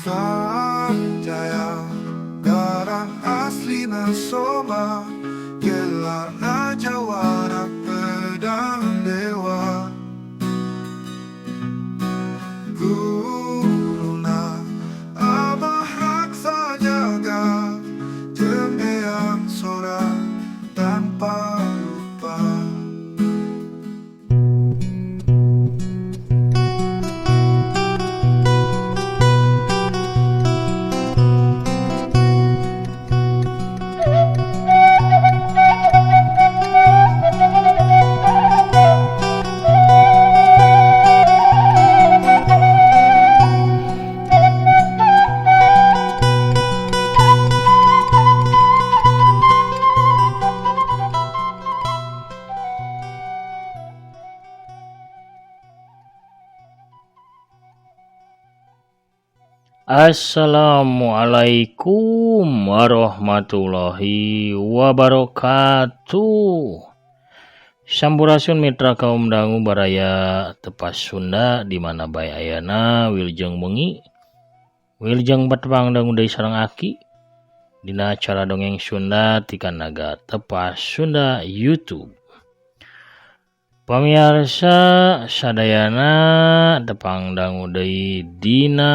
Sanjaya, darah aslina Soma, gelarna jawara pedang dewa. Guruna Abah Raksa Jaga, jeung Eyang Sora tanpa lupa. Assalamualaikum warahmatullahi wabarakatuh. Sampurasun mitra kaum dangu baraya tepas Sunda di mana bae ayana wilujeng wengi. Wilujeng patepang dangu deui sareng aki dina acara dongeng Sunda ti Kanaga Tepas Sunda YouTube. Pamiarsa sadayana tepang dangu deui dina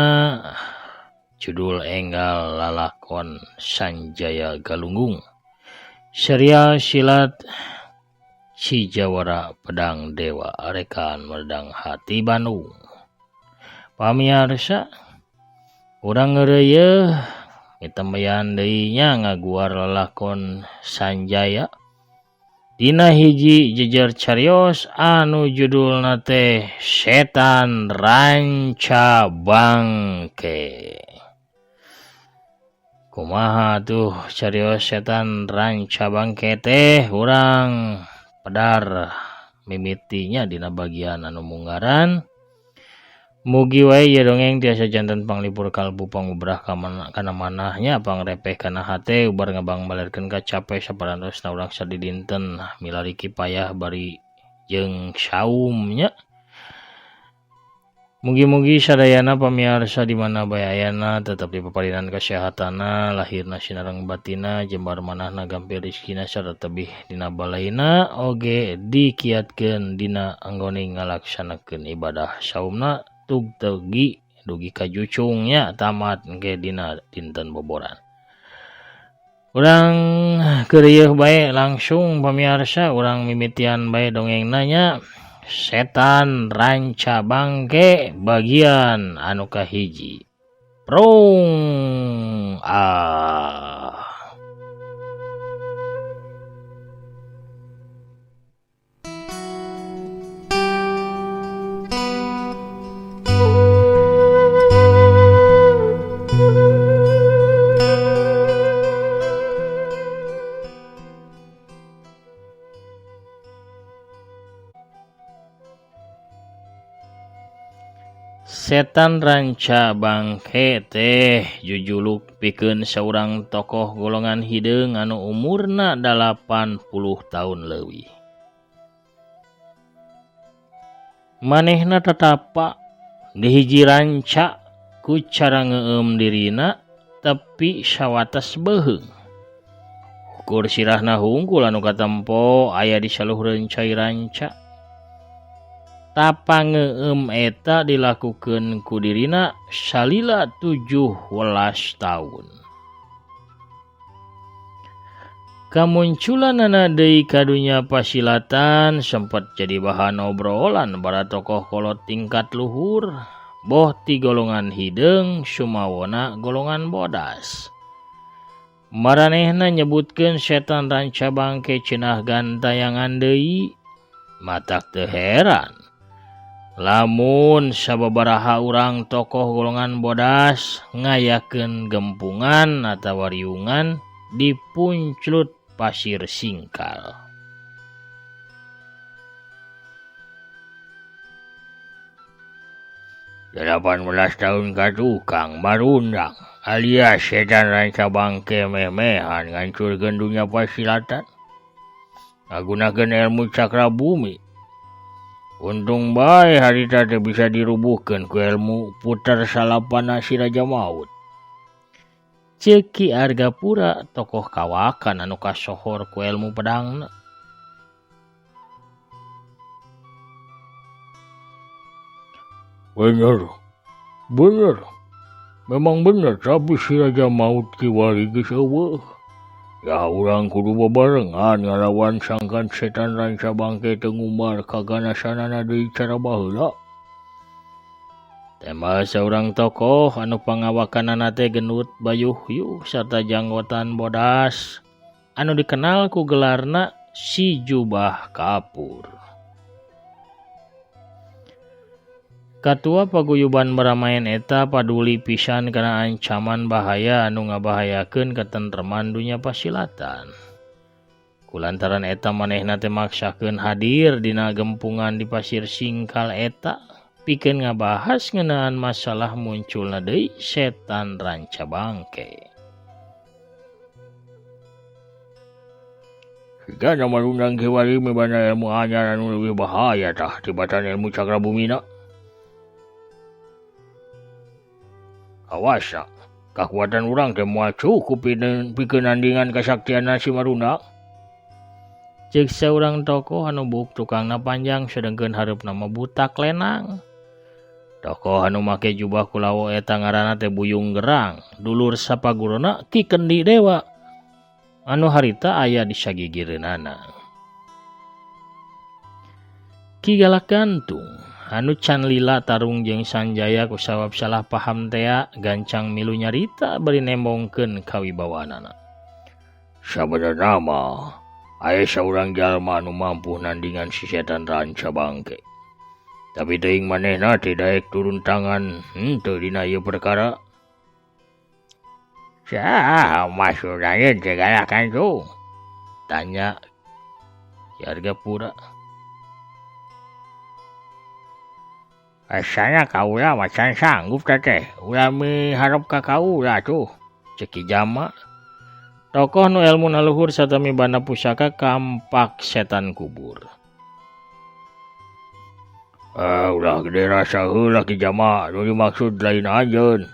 judul enggal lalakon Sanjaya Galunggung, serial silat Si Jawara Pedang Dewa rekan Merdang Hati Bandung. Pamiarsa urang ngeureuyeeh mitembeyan deui nya ngaguar lalakon Sanjaya dina hiji jejer carios anu judulna teh Setan Ranca Bangke. Kumaha tuh carios Setan Ranca Bangke teh urang pedar mimitinya dina bagian anu munggaran. Mugi wae ieu dongeng tiasa janten panglipur kalbu pangubrah kana manahnya pangrepeh kana hate ubar ngabang balerkeun ka cape saparantosna urang sadidinten milari kipayah bari jeung saumnya. Mugi-mugi sadayana pamiarsa di mana bae ayana tetep dipaparinan kasehatanna, lahirna sinareng batina, jembar manahna gampil rezekina sarta tebih dina balaina oge dikiatkeun dina anggone ngalaksanakeun ibadah saumna tug tegi dugi ka jucungnya tamat engke dina dinten boboran. Urang keureuyeeh bae langsung pamiarsa, urang mimitian bae dongengna nya. Setan Ranca Bangke bagian anu kahiji. Prung ah. Setan Ranca Bangke teh jujuluk pikeun saurang tokoh golongan hideung anu umurna 80 tahun leuwih. Manehna tatapa di hiji ranca ku cara ngeueum dirina tepi sawates beuheung. Ukur sirahna hungkul anu katempo aya di saluhureun cai ranca. Tapa ngeueum eta dilakukeun ku dirina salila 17 tahun. Kamunculanana deui ka dunya pasilatan sempat jadi bahan obrolan para tokoh kolot tingkat luhur, boh ti golongan hideung sumawona golongan bodas. Maranehna nyebutkeun Setan Ranca Bangke cenah gantayangan deui, matak teu heran lamun sababaraha urang tokoh golongan bodas ngayakeun gempungan atawa riungan di punclut pasir singkal. 18 tahun ka tukang barundang alias Setan Ranca Bangke memehan ngancurkeun dunya pasilatan ngagunakeun ilmu cakra bumi. Untung bae harita teh bisa dirubuhkeun ku ilmu puter salapana si Raja Maut. Ceuk Ki Argapura tokoh kawakan anu kasohor ku ilmu pedangna. Bener, bener. Memang bener tapi si Raja Maut kiwari geus eueuh. Ya urang kudu bebarengan ngalawan sangkan setan ranca bangke teu ngumbar kaganasanana deui cara baheula. Tembal saurang tokoh anu pangawakanana teh gendut bayuh-yuh sarta janggotan bodas anu dikenal ku gelarna si Jubah Kapur. Katua paguyuban baramaen eta paduli pisan kana ancaman bahaya anu ngabahayakeun katentreman dunya pasilatan. Kulantaran eta manehna teh maksakeun hadir dina gempungan di Pasir Singkal eta pikeun ngabahas ngeunaan masalah munculna deui setan ranca bangke. Jika marundang kiwari mibanda ilmu anyar anu leuwih bahaya tah tibatan ilmu cakra bumina. Awas, kakuatan urang teh moal cukup pikeun nandingan kasaktianna si Marunda. Ceuk saurang tokoh anu buuk tukangna panjang sedengkeun hareupna mah butak lenang. Tokoh anu make jubah kulawo eta ngaranna teh Buyung Gerang, dulur sapaguruna Ki Kendi Dewa anu harita aya di sagigireunana. Ki Galak Gantung anu can lila tarung jeung Sanjaya kusabab salah paham tea gancang milu nyarita bari nembongkeun kawibawaanana. Sabenerna mah aya saurang jalma anu mampu nandingan si setan ranca bangke. Tapi teuing manehna teh daek turun tangan henteu dina ieu perkara. Saha maksudna teh Galak Gantung? Tanya Ki Argapura. Asana kaula mah can sanggup teteh, ulah miharep ka kaula tuh. Ceuk Ki Jama. Tokoh nu elmuna luhur sarta mibanda pusaka kampak setan kubur. Ulah gede rasa heula Ki Jama, nu dimaksud lain anjeun.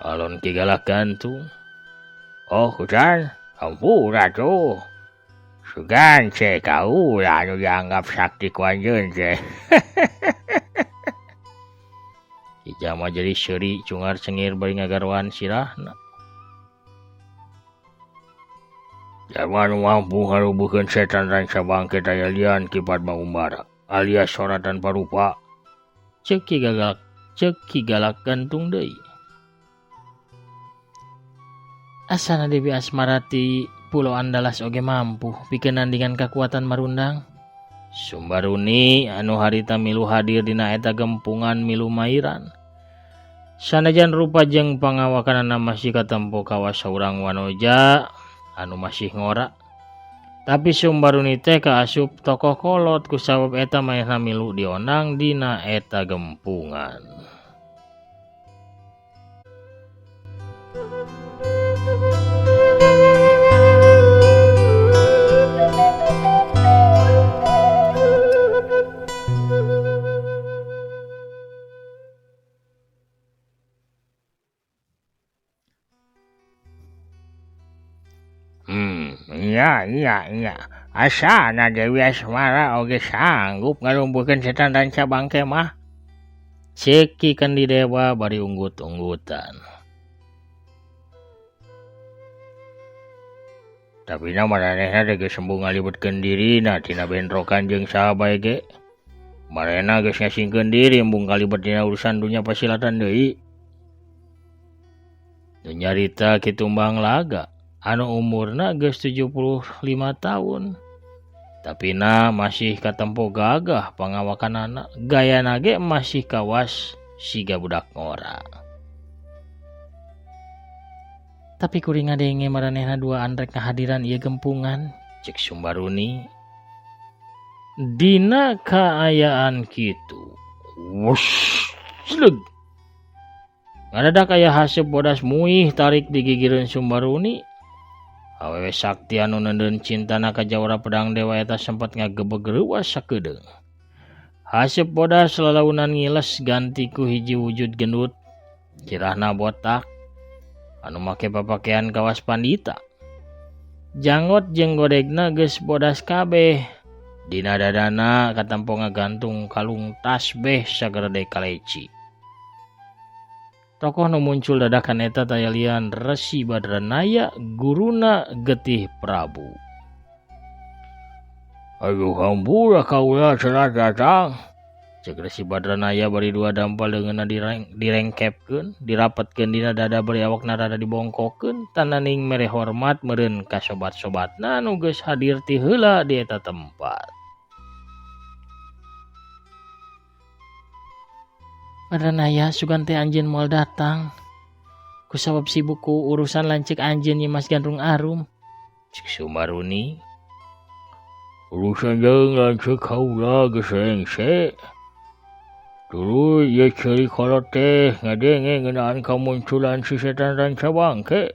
Alon Ki Galak Gantung. Oh, kucan, hampura tuh. Sugan ce kaula anu dianggap sakti ku anjeun teh. Ki Jama jadi seuri cungar cengir bari ngagaroan sirahna. Jalma anu mampu ngarubuhkeun setan ranca bangke aya lian Ki Padma Umbara alias sora tanpa rupa. Ceuk Ki Galak Gantung deui. Asana Dewi Asmarati Pulau Andalas oge mampu pikeun nandingan kakuatan Marundang. Sumbaruni anu harita milu hadir dina eta gempungan milu mairan. Sanajan rupa jeung pangawakanana masih katempo kawas saurang wanoja anu masih ngora. Tapi Sumbaruni teh kaasup tokoh kolot kusabab eta manehna milu dionang dina eta gempungan. Iya. Asana Dewi Asmara oge sanggup ngarumpuhkeun setan ranca bangke mah. Ceuk Ki Kendi Dewa bari unggut-unggutan. Tapi na maranehna teh geus embung ngalibetkeun dirina tina bentrokan jeung saha bae ge. Maranehna geus ngasingkeun diri embung kalibet dina urusan dunya pasilatan deui. Nu nyarita Ki Tumbang Laga anu umurna geus 75 tahun. Tapi na masih katempo gagah pangawakanana, gayana ge masih kawas siga budak ngora. Tapi kuring ngadenge maranehna dua andrek kehadiran ieu gempungan, ceuk Sumbaruni. Dina kaayaan kitu. Wush, sleg. Ngadadak aya haseup bodas muih tarik di gigireun Sumbaruni. Awewe sakti anu neundeun cintana ka jawara pedang dewa eta sempat ngagebeg reuas sakedeung. Haseup bodas lalaunan ngiles ganti ku hiji wujud gendut cirahna botak anu make papakean kawas pandita. Janggot jeung godegna geus bodas kabeh. Dina dadana katempo ngagantung kalung tasbeh sagerede kaleci. Tokoh nu muncul dadakan eta taya lian Resi Badranaya guruna Getih Prabu. Aduh hampura kaula telat datang. Cek Resi Badranaya bari dua dampal leungeunna direngkepkeun, dirapetkeun dina dada bari awakna rada dibongkokkeun, tananing mere hormat meureun ka sobat-sobatna nu geus hadir ti heula di eta tempat. Badranaya sugan teh anjeun moal datang. Kusabab sibuk ku urusan lanceuk anjeun Nyi Mas Gandrung Arum. Cek Sumaruni. Urusan jeung lanceuk kaula geus rengse. Tuluy ieu ceuli kolot teh ngadenge ngeunaan kamunculan si setan ranca bangke.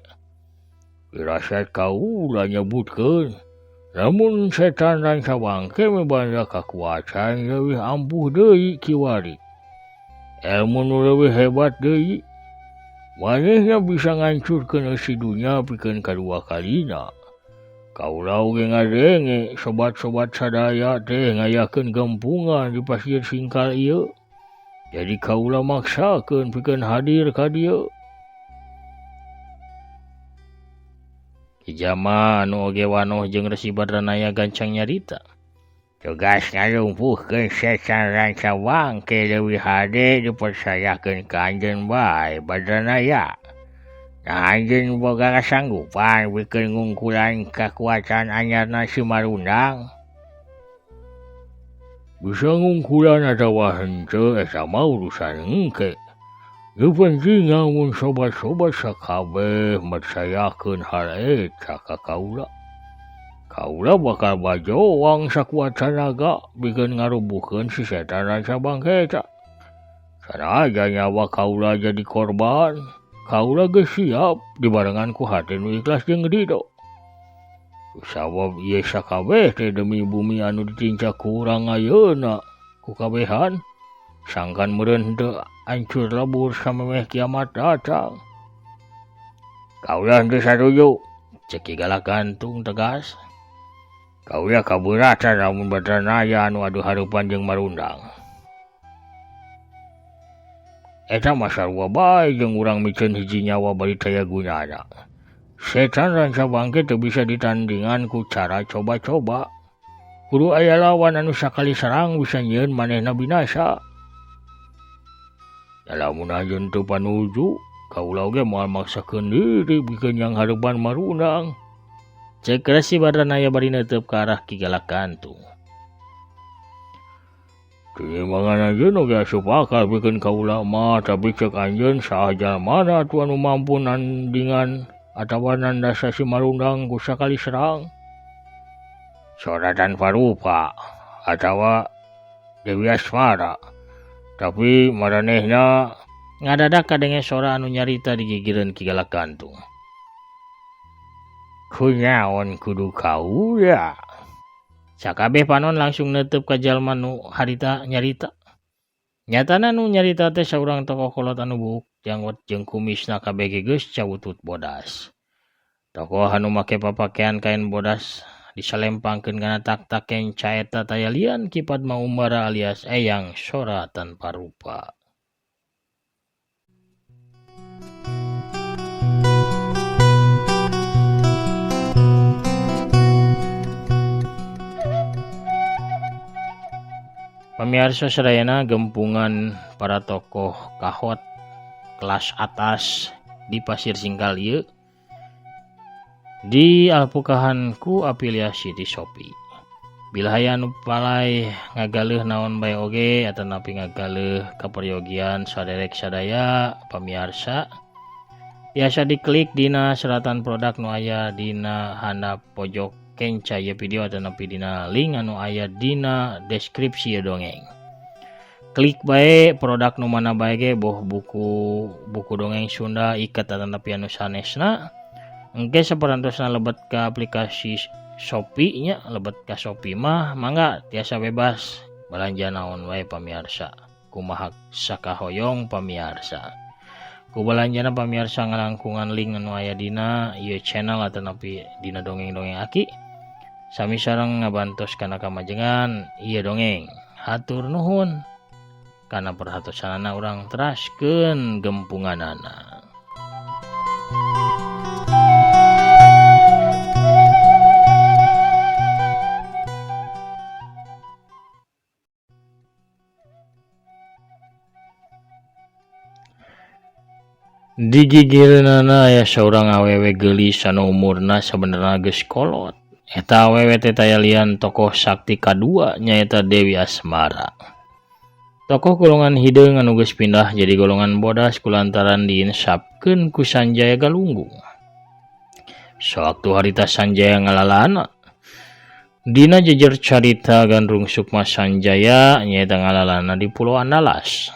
Firasat kaula nyebutkeun lamun setan ranca bangke mibanda kakuatan leuwih ampuh deui kiwari. Elmu nu leuwih hebat deui. Manehna bisa ngancurkeun eusi dunya pikeun kadua kalina. Kaula oge ngadenge sobat-sobat sadaya teh ngayakeun gempungan di pasir singkal ieu. Jadi kaula maksakeun pikeun hadir ka dieu. Ki Jama anu oge wanoh jeung Resi Badranaya gancang nyarita. Tugas ngalumpuhkeun setan ranca bangke leuwih hade dipercayakeun ka anjeun bae Badranaya. Nah anjeun boga kasanggupan pikeun ngungkulan kakuatan anyarna si Marundang. Bisa ngungkulan atawa henteu eta mah urusan engke. Nu penting lamun sobat-sobat sakabeh mercayakeun hal eta ka kaula. Kaula bakal bajoang sakuat tanaga pikeun ngarubuhkeun si setan ranca bangke eta. Sanajan nyawa kaula jadi korban, kaula geus siap dibarengan ku hate nu ikhlas jeung ridho. Sabab ieu sakabeh teh demi bumi anu ditincak ku urang ayeuna ku kabehan sangkan meureun henteu hancur lebur samemeh kiamat datang. Kaula henteu satuju, cek Ki Galak Gantung tegas. Kaula kabeuratan lamun Badranaya anu adu hareupan jeung Marundang. Eta mah sarua bae jeung urang miceun hiji nyawa bari taya gunana. Setan ranca bangke teu bisa ditandingan ku cara coba-coba. Kudu aya lawan anu sakali serang bisa nyieun manehna binasa. Lamun anjeun teu panuju, kaula oge moal maksakeun diri pikeun yang hareupan Marundang. Cek Resi Badranaya bari neuteub ka arah Ki Galak Gantung. Timbangan anjeun oge asup akal pikeun kaula mah, tapi cek anjeun saha jalmana atuh anu mampu nandingan atawa nandasa si Marundang ku sakali serang. Sora tanpa rupa atawa Dewi Asmara. Tapi maranehna ngadadak kadenge sora anu nyarita di gigireun Ki Galak Gantung. Kunaon kudu kaula? Sakabeh panon langsung neuteub ka jalma nu harita nyarita. Nyatana nu nyarita teh saurang tokoh kolot anu buuk janggot jeung kumisna kabeh geus cawutut bodas. Tokoh anu make papakean kain bodas disalempangkeun kana taktak kenca eta taya lian Ki Padma Umbara alias Eyang Sora Tanpa Rupa. Pamiarsa sadayana gempungan para tokoh kahot kelas atas di Pasir Singkal ieu di alpukahan ku afiliasi di Shopee. Bila aya nu palay ngagaleuh naon bae oge atanapi ngagaleuh kaperyogian saderek sadaya pamiarsa biasa diklik dina seratan produk nu aya dina handap pojok kenca ieu video atanapi dina link anu aya dina deskripsi ieu dongeng. Klik bae produk nu mana bae ge boh buku dongeng Sunda iket atanapi anu sanesna. Engke saperantosna lebet ka aplikasi Shopee nya, lebet ka Shopee mah mangga tiasa bebas Balanja naon wae pamiarsa, kumaha sakahoyong pamiarsa. Ku balanjana pamiarsa ngalangkungan link anu aya dina ieu channel atanapi dina dongeng-dongeng Aki. Sami sareng ngabantos kana kamajengan ieu dongeng. Hatur nuhun kana perhatosanana urang teraskeun gempunganana. Di gigireunana aya saurang awewe geulis anu umurna sabenerna geus kolot. Eta awewe teh taya lian tokoh sakti kadua nyaeta Dewi Asmara. Tokoh golongan hideung anu geus pindah jadi golongan bodas kulantaran diinsapkeun ku Sanjaya Galunggung. Sawaktu harita Sanjaya ngalalana dina jejer carita Gandrung Sukma Sanjaya nyaeta ngalalana di Pulau Andalas.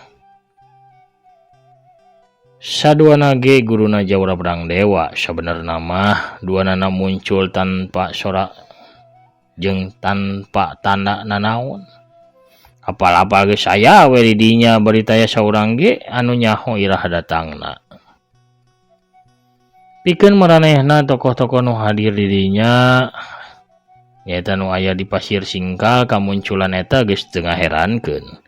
Saduana ge guruna Jawara Pedang Dewa sabenerna mah duanana muncul tanpa sorak jeung tanpa tanda nanaon. Apal-apal geus aya we di dinya bari taya saurang ge anu nyaho iraha datangna. Pikeun maranehna tokoh-tokoh nu hadir di dinya nyaeta nu aya di Pasir Singkal kamunculan eta geus teu ngaherankeun.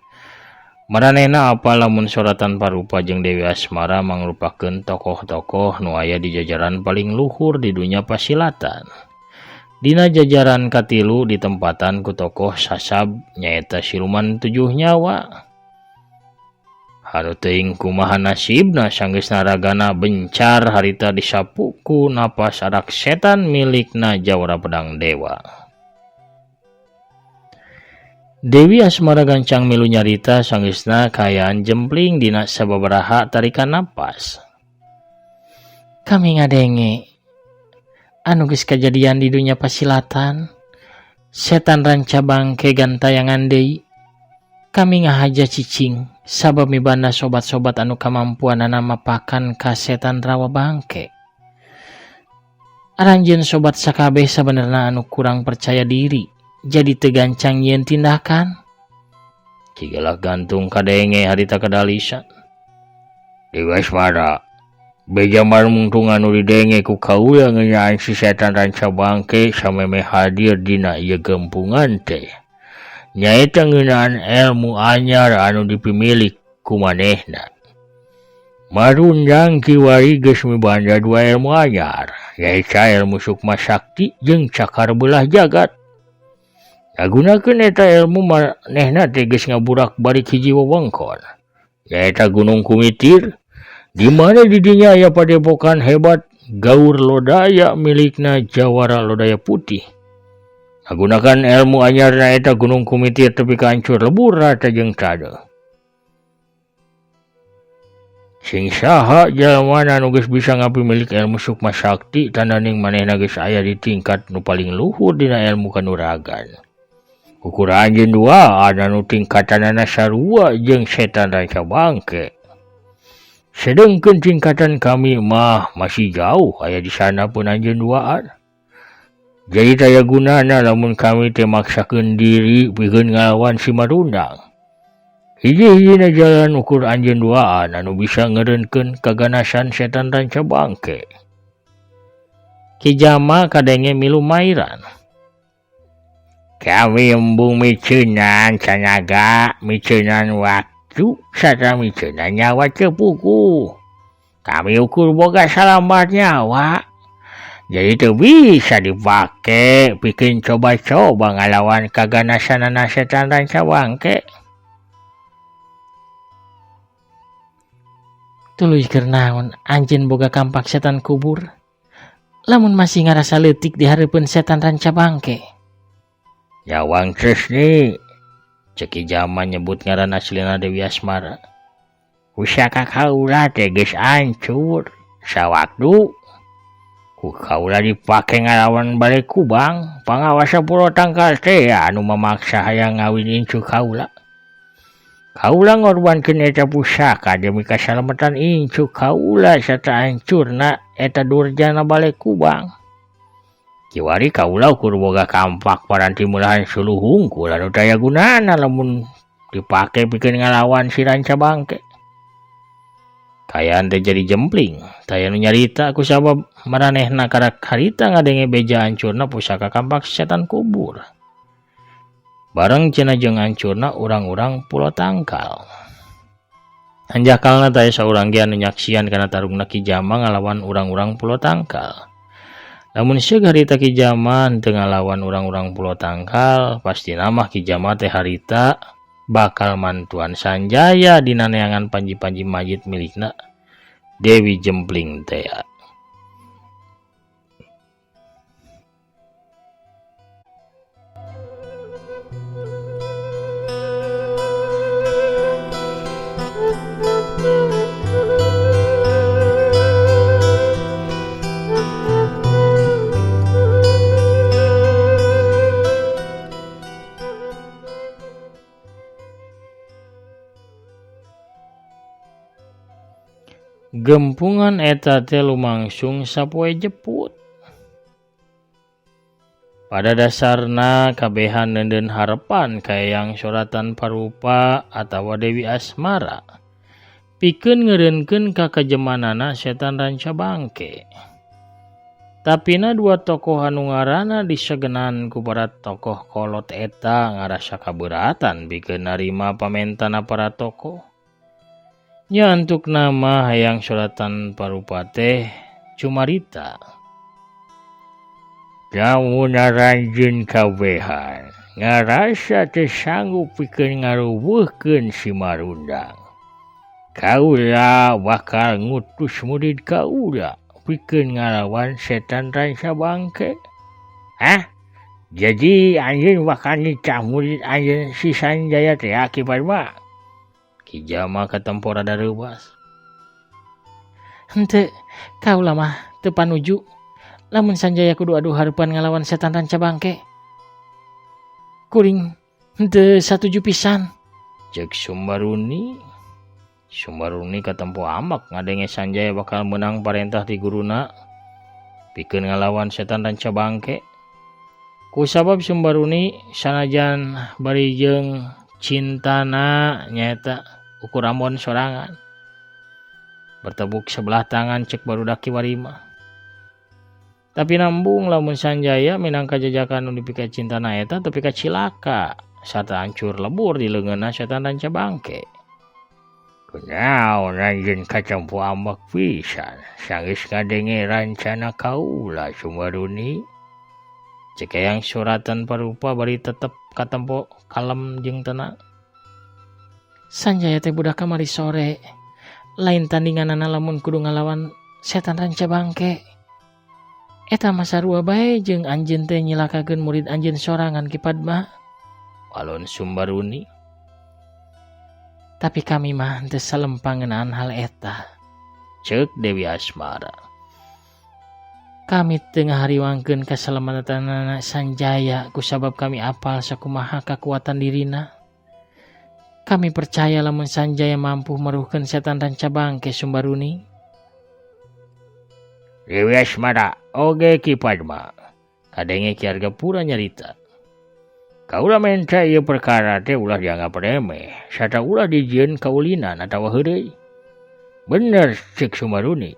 Maranehna apal lamun sora tanpa rupa jeung Dewi Asmara mangrupakeun tokoh-tokoh nu aya di jajaran paling luhur di dunya pasilatan. Dina jajaran katilu ditempatan ku tokoh sasab nyaeta siluman tujuh nyawa. Haru teuing kumaha nasibna sanggeusna ragana bencar harita disapu ku napas arak setan milikna Jawara Pedang Dewa. Dewi Asmara gancang milu nyarita sanggeusna kaayaan jempling dina sababaraha tarikan napas. Kami ngadenge anu geus kajadian di dunya pasilatan, setan ranca bangke gantayangan deui. Kami ngahaja cicing sabab mibanda sobat-sobat anu kamampuanana mapakan ka setan rawa bangke. Aranjeun sobat sakabeh sabenerna anu kurang percaya diri, jadi teu gancang nyieun tindakan. Cigalah gantung kadenge harita kadalisa. Dewi Asmara, beja marungtung anu didenge ku kaula ngeunaan si setan ranca bangke sameme hadir dina ieu gempungan teh. Nyaeta ngeunaan elmu anyar anu dipimilik ku manehna. Marundang kiwari geus mibanda dua elmu anyar, nyaeta elmu Sukma Sakti jeung Cakar Belah Jagat. Ngagunakeun eta elmu manehna teh geus ngaburak balik hiji wewengkon, nyaeta Gunung Kumitir, di mana di dinya aya padepokan hebat Gaur Lodaya milikna Jawara Lodaya Putih. Ngagunakan elmu anyarna eta Gunung Kumitir tepi ka hancur lebur rata jeung tade. Sing saha jalmana anu geus bisa ngapimilik elmu Sukma Sakti tandaning manehna geus aya di tingkat nu paling luhur dina elmu kanuragan. Ukur anjeun dua anu tingkatanana sarua jeung setan ranca bangke. Sedengkeun tingkatan kami mah masih jauh aya di sana pun anjeun duaan. Jadi taya gunana lamun kami teh maksakeun diri pikeun ngalawan si Marundang. Hiji-hijina jalan ukur anjeun duaan anu bisa ngeureunkeun kaganasan setan ranca bangke. Ki Jama kadenge milu mairan. Kami embung miceunan sanaga, miceunan waktu, sarta miceunan nyawa cepuku. Kami ukur boga salamat nyawa. Jadi teu bisa dipake pikeun coba-coba ngalawan kaganasanana setan ranca bangke. Tuluy keur naon anjeun boga kampak setan kubur? Lamun masih ngarasa leutik di hareupeun setan ranca bangke. Nyawang Tresni, cek Ki Jama nyebut ngaran aslina Dewi Asmara. Pusaka kaula teh geus hancur sawaktu ku kaula dipake ngalawan balik kubang pangawasa Pulau Tangkal teh anu memaksa hayang ngawin incu kaula. Kaula ngorbankeun eta pusaka demi kasalamatan incu kaula sarta hancurna eta durjana balik kubang. Kiwari kaula ukur boga kampak paranti mulahan suluh hungkul anu taya gunana lamun dipake pikeun ngalawan si Ranca Bangke. Kaayaan teh jadi jempling, taya nu nyarita ku sabab maranehna karak harita ngadenge beja hancurna pusaka kampak setan kubur. Bareng cenah jeung hancurna urang-urang Pulo Tangkal. Hanjakalna taya saurang ge anu nyaksian kana tarungna Ki Jama ngalawan urang-urang Pulo Tangkal. Lamun seug harita Ki Jama henteu ngalawan urang-urang Pulo Tangkal, pastina mah Ki Jama teh harita bakal mantuan Sanjaya dina neangan panji-panji majid milikna Dewi Jempling teh. Gempungan eta teh lumangsung sapoe jeput. Pada dasarna kabehan neundeun harepan ka Eyang Suratan Parupa atawa Dewi Asmara. Pikeun ngeureunkeun kakejemanana setan Ranca Bangke. Tapina dua tokoh anu ngaranna disegenan ku para tokoh kolot eta ngarasa kaberatan pikeun narima pamentana para tokoh. Nya antuk nama Hayang Suratan Parupa teh cumarita. Lamun aranjeun kabehan ngarasa teu sanggup pikeun ngarubuhkeun si Marundang. Kaula bakal ngutus murid kaula pikeun ngalawan setan Ranca Bangke. Hah? Jadi anjeun bakal nikah murid anjeun si Sanjaya teh Ki Padma? Ki Jama katempo rada reuwas. Henteu, kaula mah teu panuju. Lamun Sanjaya kudu adu hareupan ngalawan setan Ranca Bangke. Kuring henteu satuju pisan. Ceuk Sumbaruni. Sumbaruni katempo ambek ngadenge Sanjaya bakal meunang parentah ti guruna pikeun ngalawan setan Ranca Bangke. Kusabab Sumbaruni sanajan bari jeung cintana nyaeta ukur ambon sorangan. Bertepuk sebelah tangan cek barudak kiwari mah. Tapi nambung lamun Sanjaya minangka jajakan nu dipika cintana eta tepi ka cilaka sarta hancur lebur di leungeunna setan Ranca Bangke. Kunaon anjeun katempo ambek pisan sanggeus ngadenge rancana kaula Sumbaruni. Cek Eyang Suratan Parupa bari tetep katempo kalem jeung tenang. Sanjaya teh budak kamari sore lain tandinganana lamun kudu ngalawan setan Ranca Bangke. Eta mah sarua bae jeung anjeun teh nyilakakeun murid anjeun sorangan Ki Padma. Walon Sumbaruni. Tapi kami mah henteu salempang ngeunaan hal eta. Ceuk Dewi Asmara. Kami teu ngahariwangkeun kasalamatanana Sanjaya kusabab kami apal sakumaha kakuatan dirina. Kami percaya lamun Sanjaya mampu meruhkeun setan Ranca Bangke Sumbaruni. Dewi Asmara oge Ki Padma. Kadenge Ki Argapura nyarita. Kaula menta ieu perkara teh ulah dianggap remeh, sarta ulah dijieun kaulinan atawa heureuy. Bener ceuk Sumbaruni.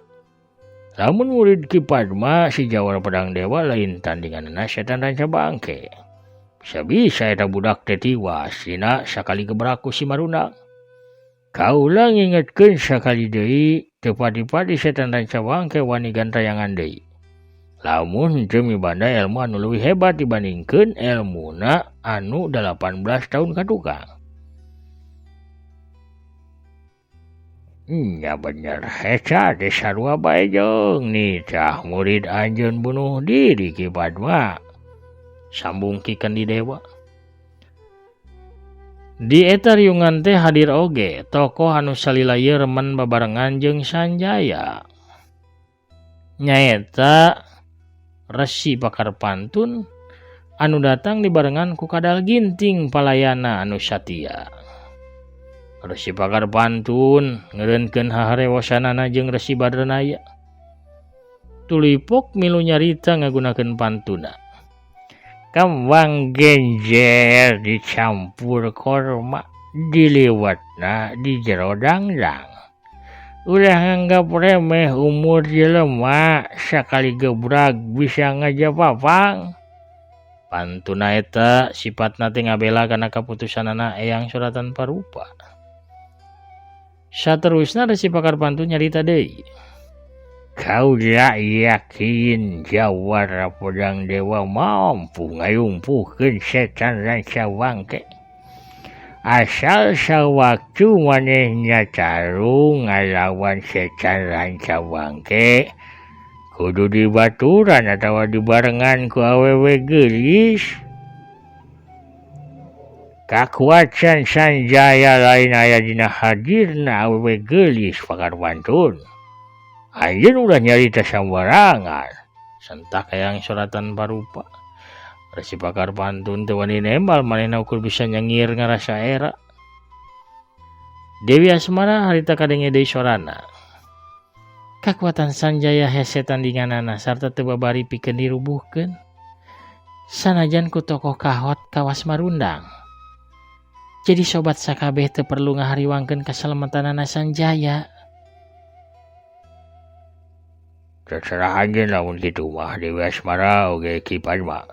Lamun murid Ki Padma si Jawara Pedang Dewa lain tandinganna setan Ranca Bangke. Bisa-bisa eta budak teh tiwas dina sakali gebrak ku si Marundang. Kaula ngingetkeun sakali deui teu pati-pati setan Ranca Bangke wani gantayangan deui. Lamun henteu mibanda ilmu anu leuwih hebat dibandingkeun elmuna anu 18 tahun ka tukang. Nya bener eta teh sarua bae jeung nitah murid anjeun bunuh diri Ki Padma. Sambung Ki Kendi Dewa. Di eta riungan teh hadir oge tokoh anu salila ieu remen babarengan jeung Sanjaya. Nyaeta Resi Pakar Pantun anu datang dibarengan ku Kadal Ginting palayana anu satia. Resi Pakar Pantun ngeureunkeun haharewosanana jeung Resi Badranaya. Tuluy pok milu nyarita ngagunakeun pantuna. Kembang genjer dicampur korma diliwatna di jero dangdang. Ulah nganggap remeh umur jelema sakali gebrag bisa ngajapapang. Pantuna eta sipatna teh ngabela kana kaputusanana Eyang Sora Tanpa Rupa. Saterusna Resi Pakar Pantun nyarita deui. Kaula yakin jawara pedang dewa mampu ngayumpuhkeun setan ranca bangke. Asal sawaktu manehna tarung ngalawan setan ranca bangke, kudu dibaturan atawa dibarengan ku awewe geulis. Kakuatan Sanjaya lain aya dina hadirna awewe geulis Pakar Pantun. Anjeun ulah nyarita sambarangan. Sentak Eyang Sora Tanpa Rupa. Resi Pakar Pantun teu wani nembal manehna ukur bisa nyengir ngarasa era. Dewi Asmara harita kadenge deui sorana. Kakuatan Sanjaya hese tandinganana sarta teu babari pikeun dirubuhkeun. Sanajan ku tokoh kahot kawas marundang. Jadi sobat sakabeh teu perlu ngahariwangkeun kasalamatanana Sanjaya. Terserah anjeun lamun kitu mah Dewi Asmara oge Ki Padma.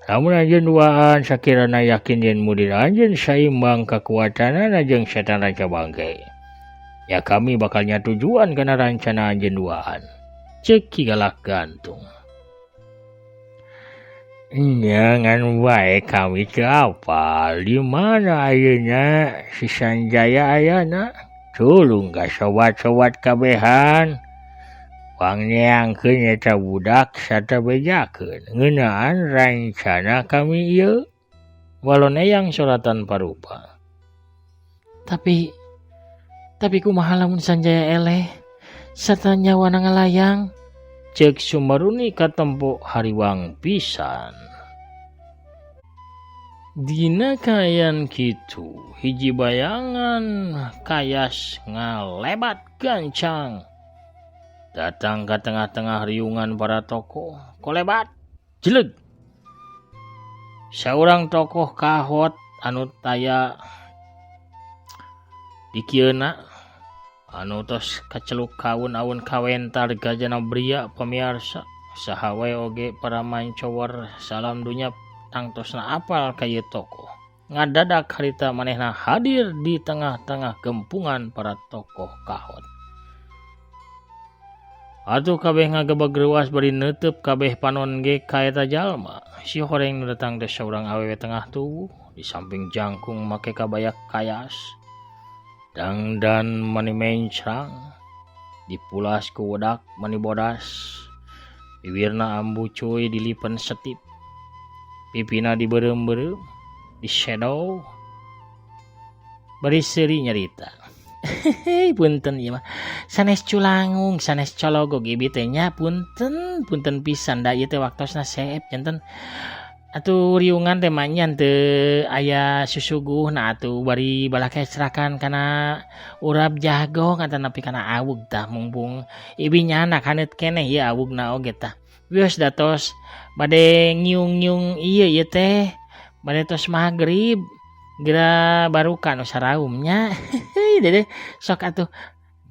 Lamun anjeun duaan sakirana yakin yen murid anjeun saimbang kakuatanana jeung setan ranca bangke. Ya kami bakal nyatujuan kana rancana anjeun duaan. Ceuk Ki Galak Gantung. Nya ngan wae kami teu apal di mana ayeuna si Sanjaya ayana. Tulung ka sobat-sobat kabehan. Pangneangkeun eta budak sarta bejakeun ngeunaan rancana kami ieu. Walon Eyang Sora Tanpa Rupa. Tapi kumaha lamun Sanjaya eleh sarta nyawana ngalayang? Ceuk Sumaruni katempo hariwang pisan. Dina kaayaan kitu hiji bayangan kayas ngalebat gancang. Datang ke tengah-tengah riungan para tokoh, kolebat, jeleg. Saurang tokoh kahot anu taya dikieuna, anu tos kaceluk kaun-aun kawentar gajana bria pamiarsa, saha wae oge para mancower salam dunya tangtosna apal ka ieu tokoh. Ngadadak harita manehna hadir di tengah-tengah gempungan para tokoh kahot. Atuh kabeh ngagebeg reuas bari neuteub kabeh panon ge ka eta jalma. Si horeng nu datang teh saurang awewe tengah tubuh, di samping jangkung make kabaya kayas. Dangdan mani mencrang, dipulas ku wedak mani bodas. Bibirna ambu cuy dilipen setip. Pipina dibeureum-beureum, disedow. Bari seuri nyarita. Hehehe, punten ieu mah. Sanes culangung, sanes cologog ibi teh nya punten, punten pisan da ieu teh waktosna seep janten. Atuh riungan teh mah nya teu aya susuguhna atuh bari balakecrakan kana urap jagong atanapi kana awug tah mumpung ibi nyanak haneut keneh ieu awugna oge tah. Wios datos bade ngiung-ngiung ieu ieu teh bade tos magrib. Geura baruka nu saraumnya. Dede sok atuh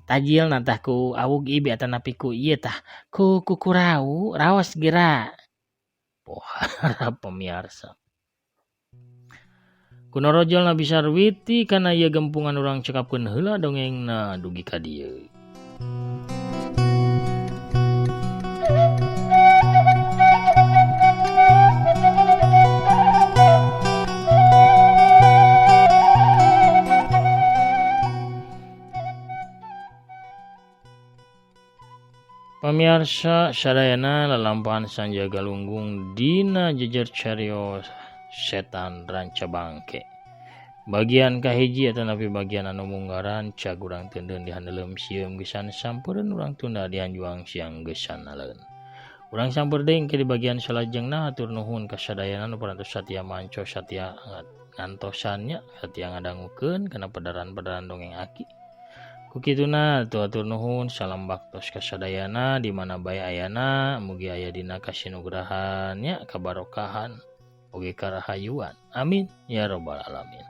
tajilna tah ku awug ibi atanapi ku ieu tah ku kukurau raos geura. Pohara pamiarsa. Kunorojol na bisa sarwiti kana ieu gempungan urang cekapkeun heula dongengna dugi ka dieu. Pamiarsa sadayana lalampahan Sanjaya Galunggung dina jejer carios setan ranca bangke. Bagian kahiji atanapi bagian anu munggaran cag urang teundeun di handeuleum sieum gesan sampereun urang tunda di hanjuang siang gesan naleun. Urang samper deui engke di bagian salajengna hatur nuhun ka sadayana nu parantos satia manco satia ngantosannya satia ngadangukeun kana pedaran-pedaran dongeng aki. Ku kituna atuh hatur nuhun salam baktos ka sadayana di mana bae ayana mugi aya dina kasinugrahan nya kabarokahan oge karahayuan. Amin ya robbal alamin.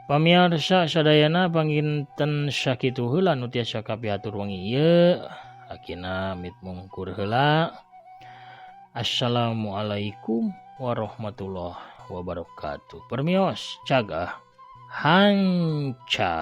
Pamiarsa sadayana panginten sakitu heula nu tiasa kapihatur wengi ieu. Akina mit mungkur heula. Assalamualaikum warahmatullahi wabarakatuh. Permios cagah hanca.